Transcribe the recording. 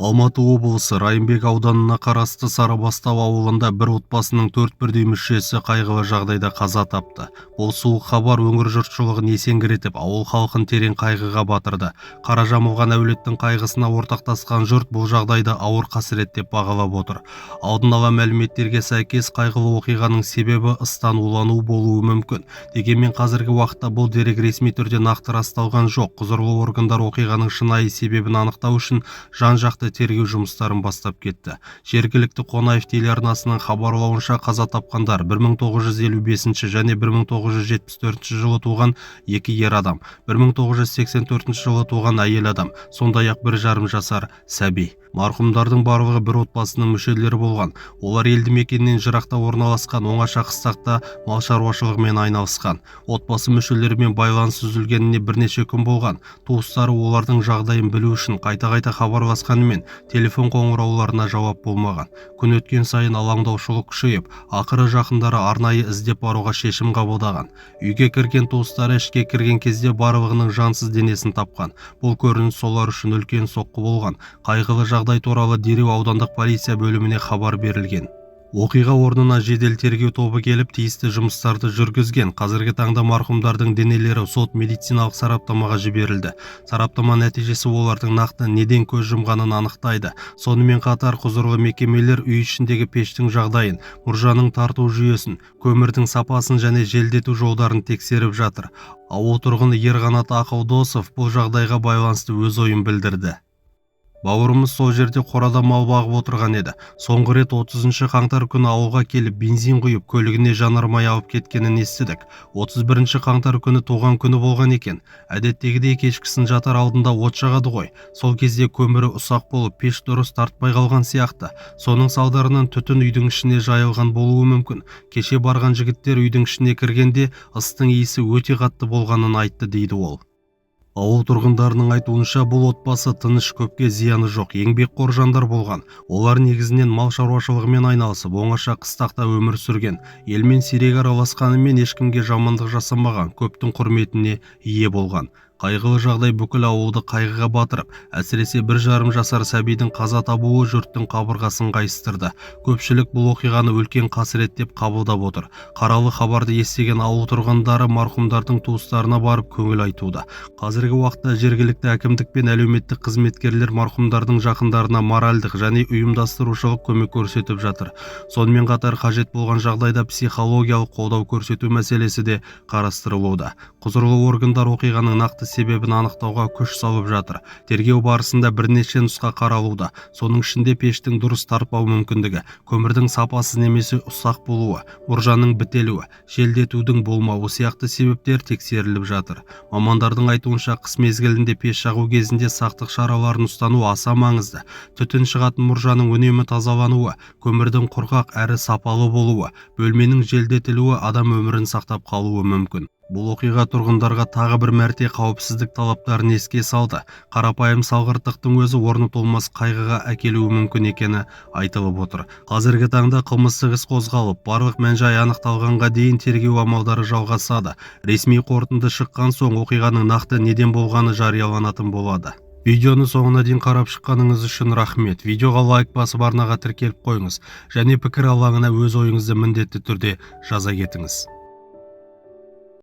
Алматы облысы Райымбек ауданына қарасты Сарыбастау ауылында бір отбасының төрт бірдей мүшесі қайғылы жағдайда қаза тапты. Бұл суық хабар өңір жұртшылығын есеңгіретіп, ауыл халқын терең қайғыға батырды. Қара жамылған әулеттің қайғысына ортақтасқан жұрт бұл жағдайды ауыр қасірет деп бағалап отыр. Алдын ала мәліметтерге сәйкес, қайғылы оқиғаның себебі ыстан улану болуы мүмкін. Дегенмен қазіргі уақытта бұл дерек ресми түрде нақты расталған жоқ. Құзырлы органдар оқиғаның шынайы себебін анықтау үшін жан-жақты тергеу жұмыстарын бастап кетті. Жергілікті Қонаев телеарнасының хабарлауынша, қаза тапқандар 1955 және 1974 жылы туған екі ер адам, 1984 жылы туған әйел адам, сондай-ақ 1,5 жасар сәби. Марқұмдардың барлығы бір отбасының мүшелері болған. Олар елді мекеннен жырақта орналасқан оңаша қыстақта мал шаруашылығымен айналысқан. Отбасы мүшелерімен байланыс үзілгеніне бірнеше күн болған. Туыстары олардың жағдайын білу үшін қайта-қайта хабарласқанымен, телефон қоңырауларына жауап болмаған. Күн өткен сайын алаңдаушылық күшейіп, ақыры жақындары арнайы іздеп баруға шешім қабылдаған. Үйге кірген туыстары ішке кірген кезде барлығының жансыз денесін тапқан. Бұл көрініс олар үшін үлкен соққы болған. Қайғылы жағдай туралы дереу аудандық полиция бөліміне хабар берілген. Оқиға орнына жедел тергеу тобы келіп, тиісті жұмыстарды жүргізген. Қазіргі таңда марқұмдардың денелері сот медициналық сараптамаға жіберілді. Сараптама нәтижесі олардың нақты неден көз жұмғанын анықтайды. Сонымен қатар құзырлы мекемелер үй ішіндегі пештің жағдайын, мұржаның тарту жүйесін, көмірдің сапасын және желдету жолдарын тексеріп жатыр. Ауыл тұрғыны Ерқанат Ақылдосов бұл жағдайға байланысты өз ойын білдірді. Бауырымыз сол жерде қорада мал бағып отырған еді. Соңғы рет 30 қаңтар күні ауылға келіп, бензин құйып, көлігіне жанармай алып кеткенін естідік. 31 қаңтар күні туған күні болған екен. Әдеттегідей кешкісін жатар алдында от жағады ғой. Сол кезде көмірі ұсақ болып, пеш дұрыс тартпай қалған сияқты. Соның салдарынан түтін үйдің ішіне жайылған болуы мүмкін. Кеше барған жігіттер үйдің ішіне кіргенде ыстың иісі өте қатты болғанын айтты, дейді ол. Ауыл тұрғындарының айтуынша, бұл отбасы тыныш, көпке зияны жоқ, еңбекқор жандар болған. Олар негізінен мал шаруашылығымен айналысып, оңаша қыстақта өмір сүрген. Елмен сирек араласқанымен, ешкімге жамандық жасамаған, көптің құрметіне ие болған. Қайғылы жағдай бүкіл ауылды қайғыға батырып, әсіресе 1,5 жасар сәбидің қаза табуы жұрттың қабырғасын қайыстырды. Көпшілік бұл оқиғаны үлкен қасірет деп қабылдап отыр. Қаралы хабарды естіген ауыл тұрғындары марқұмдардың туыстарына барып көңіл айтуда. Қазіргі уақытта жергілікті әкімдік пен әлеуметтік қызметкерлер марқұмдардың жақындарына моральдық және ұйымдастырушылық көмек көрсетіп жатыр. Сонымен қатар қажет болған жағдайда психологиялық қолдау көрсету мәселесі де қарастырылуда. Құзырлы органдар оқиғаның нақты себебін анықтауға күш салып жатыр. Тергеу барысында бірнеше нұсқа қаралуда. Соның ішінде пештің дұрыс тартпау мүмкіндігі, көмірдің сапасыз немесе ұсақ болуы, мұржаның бітелуі, желдетудің болмауы сияқты себептер тексеріліп жатыр. Мамандардың айтуынша, қыс мезгілінде пеш жағу кезінде сақтық шараларын ұстану аса маңызды. Түтін шығатын мұржаның үнемі тазалануы, көмірдің құрғақ әрі сапалы болуы, бөлменің желдетілуі адам өмірін сақтап қалуы мүмкін. Бұл оқиға тұрғындарға тағы бір мәрте қауіпсіздік талаптарын еске салды. Қарапайым салғырттықтың өзі орны толмас қайғыға әкелуі мүмкін екені айтылып отыр. Қазіргі таңда қылмыстық іс қозғалып, барлық мән-жай анықталғанға дейін тергеу амалдары жалғасады. Ресми қорытынды шыққан соң оқиғаның нақты неден болғаны жарияланатын болады. Видеоны соңына дейін қарап шыққаныңыз үшін рахмет. Видеоға лайк басып, арнаға тіркеліп қойыңыз және пікір алаңына өз ойыңызды міндетті түрде жаза кетіңіз.